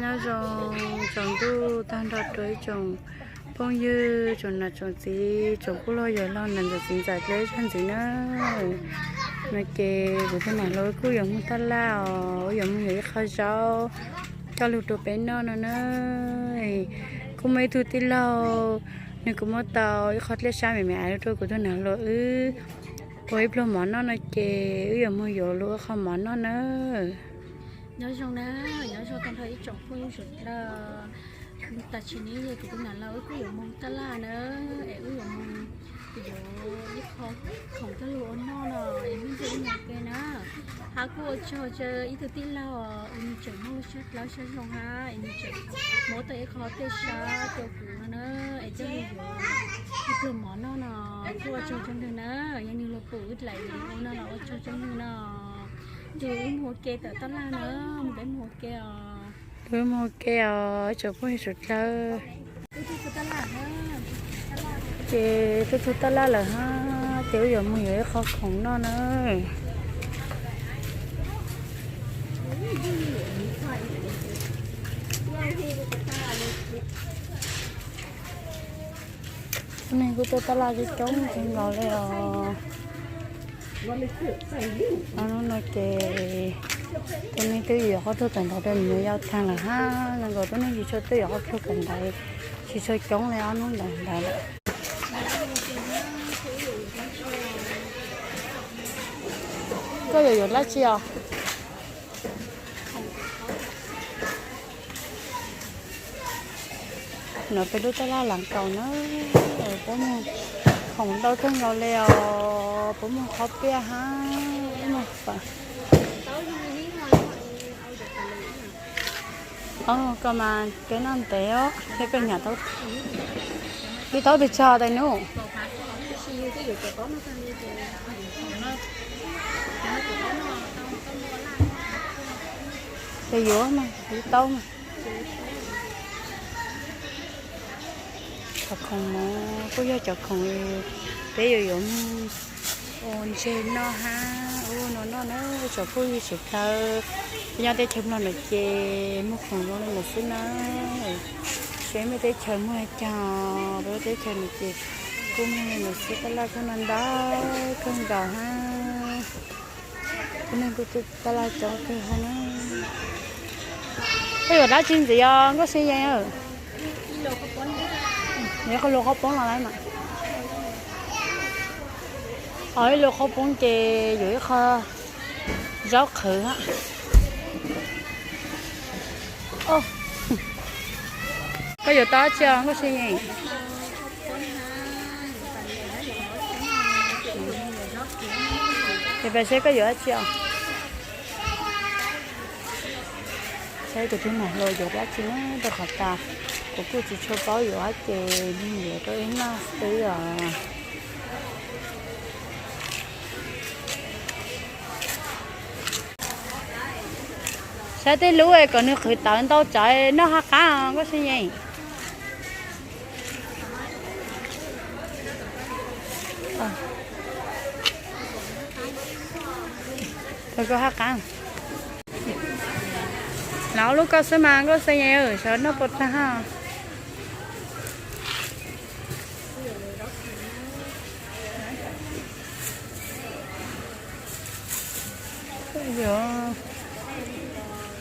Nyob zoo tsaus ntuj tag nrho rau ib tsoom phooj ywg, tsoom nam tsoom txiv, tsoom kuj laug yawg laug, nam ntxawm txiv ntxawm dleb zog ntxiv na. No ces kuv tus nam hluas kuj yuav mus taj laj os, wb yuav mus yuav ib qho zaub coj lug rau peb noj no na. Kuj muaj ib tug tij laug, nws kuj muab tau ib qho dlej sab me me rau kuv tus nam hluas wb ua ib pluag mov noj no ces wb yuav mus yuav lug ua qho mov noj na. Nyob zoo na, nyob zoo tag nrho ib tsoom phooj ywg sawv daws. Tam sim no kuv tus nam hluas wb kuj yuav mus taj laj na, es wb yuav mus yuav ib qho khoom coj lug ua noj no es wb ntsej wb mus ke na. Hab kuj ua tsaug rau ib tug tij laug uas nws tseem muaj lub siab dawb siab zoo hab es nws tseem muab tau ib qho dlej sab rau kuv no na, es coj lug yuav ib pluag mov noj no. Kuj ua tsaug rau nwg na, yog nwg lug pum wb dlaim no los ua tsaug rau nwg no. Ces wb mus ua ke tom taj laj na, mus peb mus ua ke os. Wb mus ua ke os tsoom phooj ywg sawv dlawg. Ces tuaj txug taj laj lawm hab, ces wb yuav mus yuav ib qho khoom noj na. Tuab neeg kuj tuaj taj laj coob coob kawg nkaus li os. Ob hnub no ces tuab neeg twb yuav qhov tuag kawm ntawv rau nws yau tag lawm hab, zoo nkaus tuab neeg tsis tshua tuaj yuav qhov tuag kawm ntawv, tsis tshua coob li ob hnub ntawd ntawd lawm. Koj yuav yuav dab tsi os? No peb lub taj laj Lav Kaus na, puab muag khoom ntau kawg nkaus li os, puab muag qhob piaj hab, muag fawm. Koj mas kev noj ntev os, thiab koj nyam tau, twb tau pes tsawg tais nub? Ces yuav mas, yuav tau mas. Cov khoom no kuj yog cov khoom peb yuav yuav mus ua ntseg noj hab ua no noj na, tsoom phooj ywg sawv dlawg. Nyob teb chaws Nplog no ces muag khoom zoo li no xwb na. Tsis muaj teb chaws muag li cas, peb lub teb chaws no ces kuj muag li no xwb, taj laj kuj ntau ntau kawg nkaus hab. Tuab neeg kuj tuaj taj laj coob kawg hab na. Koj yuav dab tsi ntxiv os Nkauj Xeeb Yees? Yuav qhov luag qhob poob los lawm mas. Ib luag qhob poob ces yuav ib qho zaub qhwv hab. Koj yuav tau dab tsi os Nkauj Xeeb Yees? Ces peb seb koj yuav dab tsi os. Saib kuv tus nam hluas yuav dab tsi na, rau qhov tas kuv kuj tsis tshua paub yuav ces nws yuav rau wb noj xwb os. Saib tej lub es kom nws qhwv tawv ntau tsawv noj hab qab Nkauj Xeeb Yees. Koj hab qab. Los lub koj xwb mas Nkauj Xeeb Yees, sawv noj puas tag hab. Yuav,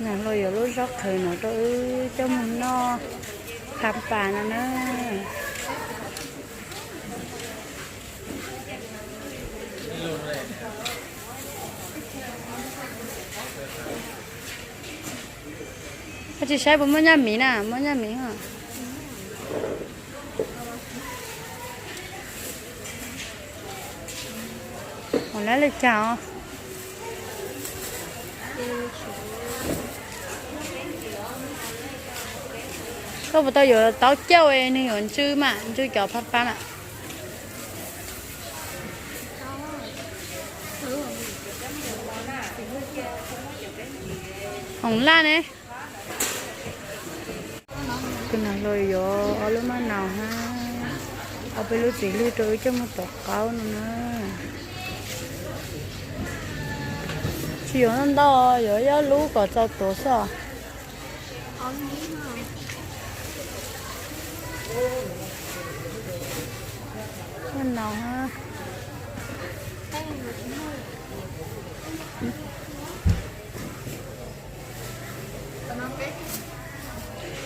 nam hluas yuav lub zaub qhwv no rau wb coj mus noj phaj pas no na. Koj tsis saib puas muaj nyaj miv na, muaj nyaj miv. Ua lab li cas os? Koj puas tau yuav taub cauj es nws yuav ntsw mas, ntsw cov phaj pas mas? Hoom laj ne. Tus nam hluas yuav ob lub maj naus hab ob peb lub txiv lwj rau wb coj mus tuav qaub no na. Tsis yuav ntau ntau, yuav ib ob lub kom txaus tuav xwb os. Noj no.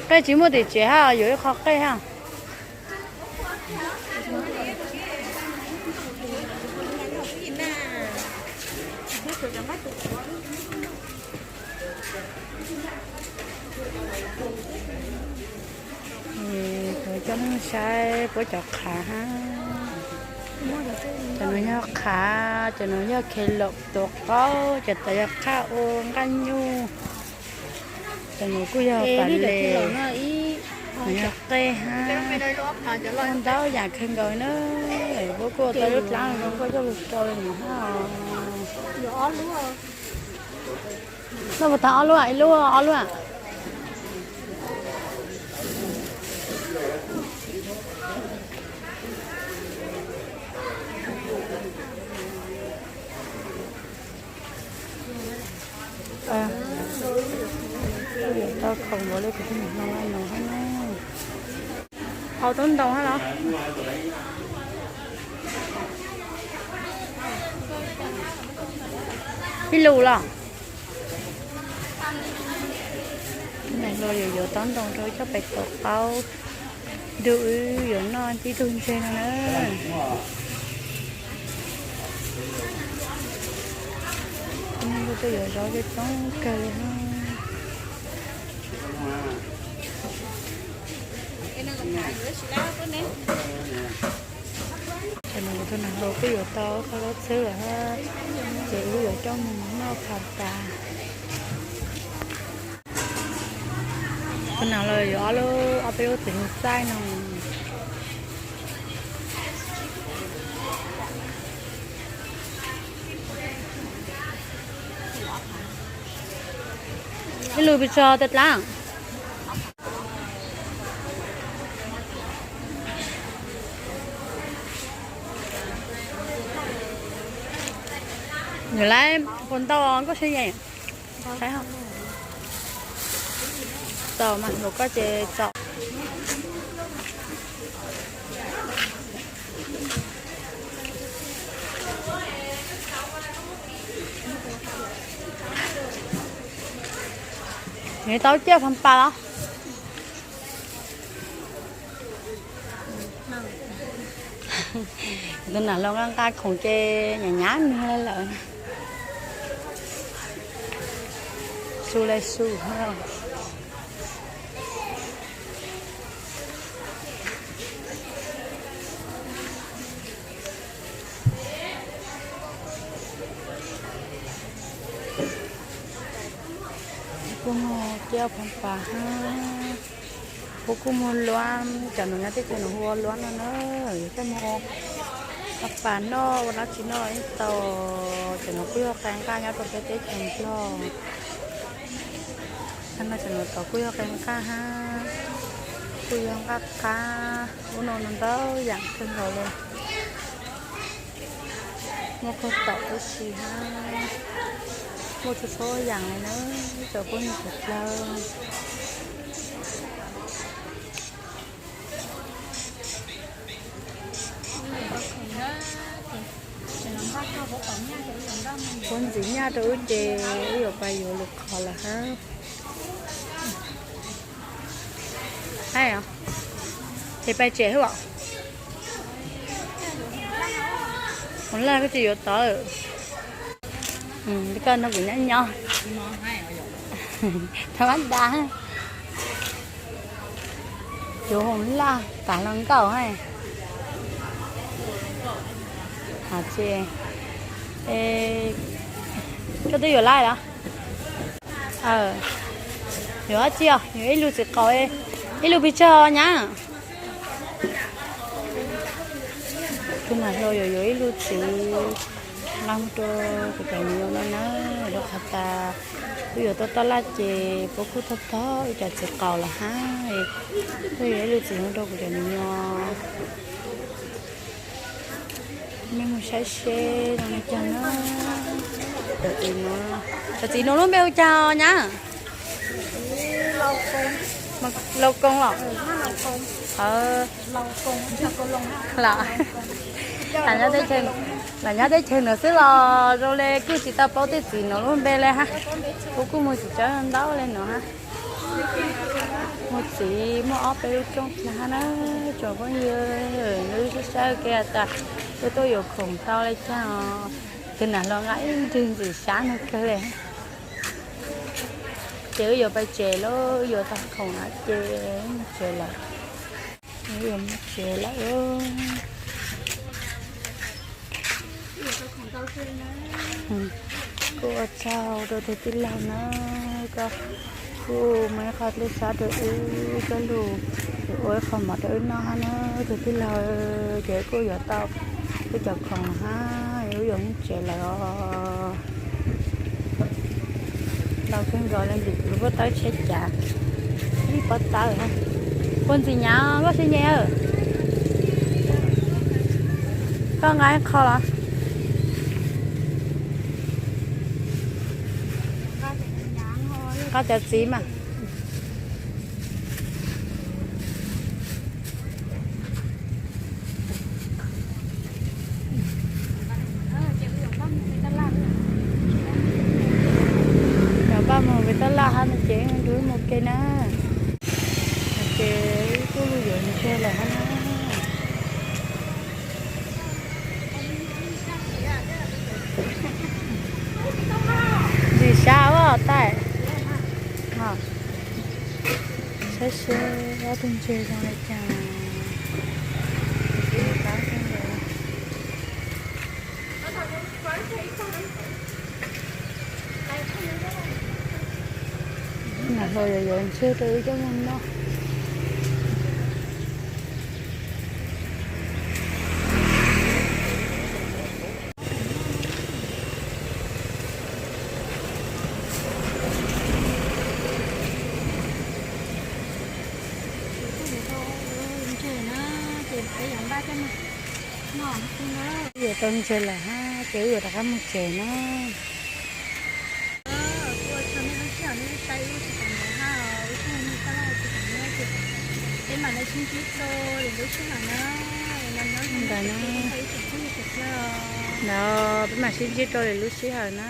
Qej tsis muaj tim tsev ha, yuav ib qho qej ha. Kuv coj nej saib puab cov qhav hab. Cov nuav yog qhav, cov nuav yog khelos tuav qaub, cov tod yog qhaj ua nqaj nyuj. Cov nuav kuj yog pas les, nuav yog qej hab, ntau yaam kawg nkaus na. Puab kuj ua tau lub dlaab zoo nkauj coj lug rau le nuav hab. Noj puas tag ob lub, ib lub ob lub? Tau khoom npaum le kuv tus niam hlob no hab na. Hau tub ntoo hab los? Ib lus los? Niam hluas yuav yuav tub ntoo rau coj pais tuav qaub, ntuj wb yuav noj tib tug ntseg no na. Kuv tuaj yuav zaub coob kawg li. Ces nws kuv tus niam hluas kuj yuav tau qhov zaub txhwb lawm, ces wb yuav coj mus noj phas tas. Tus niam hluas yuav ob lub, ob peb lub txiv hwm txaij no. Ib lus pes tsawg tais dlaab? Yuav lawv puas ntau koj saib yeej. Txaus mas, npaum koj ces txaus. Nws tau ciaj phas pas los? Tus nam hluas nqa nqa khoom ces nyam nyam nws lawm. Su le su. Kuj muaj ciaj phas pas hab. Puab kuj muag luab, cov nus nyob teb chaws nus hu ua luab no na. Yuav coj mus ua phas pas noj, ua dlaab tsi noj los yeej tau. Cov nus kuj yog qe nqaj nyob rau peb teb chaws Nplog. Tag no cov nus tod kuj yog qe nqaj hab, kuj yog nqaj qab, ub no ntau yaam kawg nkaus li. Muaj khaub taum tib si hab, muaj txhua txhua yaam li na, cov puab nug tawm plaws. Puab ntxiv nyaj rau wb ces wb yuav pais yuav lwm qhov lawm hab. Hais, ces pais tsev hab. Hoov Laj koj tsis yuav tod. Koj nrog kuv nyob nyob. Thov mab da. Yuav Hoov Laj tas hluas nkauj hab. Ces koj twb yuav laj los? Yuav dab tsi os? Yuav ib lub txiv qaub, ib lub pes tsawg nyab? Tus nam hluas yuav yuav ib lub txiv nqa mus rau kuv cov me nyuam no na, rau qhov tas wb yuav tuaj taj laj ces puab kuj tog tog wb cov txiv qaub lawm hab, wb yuav ib lub txiv mus rau kuv cov me nyuam. Nej mus saib seb zoo li cas na. Cov txiv no lub npe hu cas nyab? Laus Koos los? Lam nyob teb chaws, lam nyob teb chaws no xwb los zoo le kuj tsis tau paub tej txiv no lub npe le hab. Kuv kuj mus tsis tau ntau le no hab. Muaj txiv muaj ob peb lub rooj thiab hab na, tsoom phooj ywg, lub sib saib ua ke tas, wb tuaj yuav khoom tau le caag os. Tus nam hluas nqa ib nrwg ntxim sab no kawg le. Ces wb yuav pais tsev lauj, wb yuav tau khoom no ces mus tsev lawm. Wb yuav mus tsev lawm. Kuj ua tsaug rau tus tij laug na, koj kuj muaj ib qho lub sab rau wb, koj lug ua ib qho mov rau wb noj hab na tus tij laug. Ces kuj yuav tau wb cov khoom hab, wb yuav mus tsev lawm os. Ntau kawg nkaus le ntawm kuv lub pob tawb tsheb cav, ib pob tawb. Puag ntxim nyam koj sib nyeg, koj nqa ib qho los? Nqa cov txiv mas. Cov paj mus pem tab laj hab no ces wb mus ua ke na. Ces wb kuj yuav ntses lawm hab na. Ntxim sab ua taij. Saib seb ob tug ntses zoo le caag. Nam hluas yuav yuav ntses rau wb coj mus noj. Ntses na, ces peb yuav npaj coj mus noj na. Yuav tau ntses lawm hab ces wb yuav rov qab mus tsev na. Ua tsaug nej lub sij hawm nej saib wb tsis tau ntawd hab, wb kuj mus taj laj tsis tau ntawd ces peb mam li sib ntsib rau lwm lub sij hawm na. Ntawd na, peb mam sib ntsib rau lwm lub sij hawm na.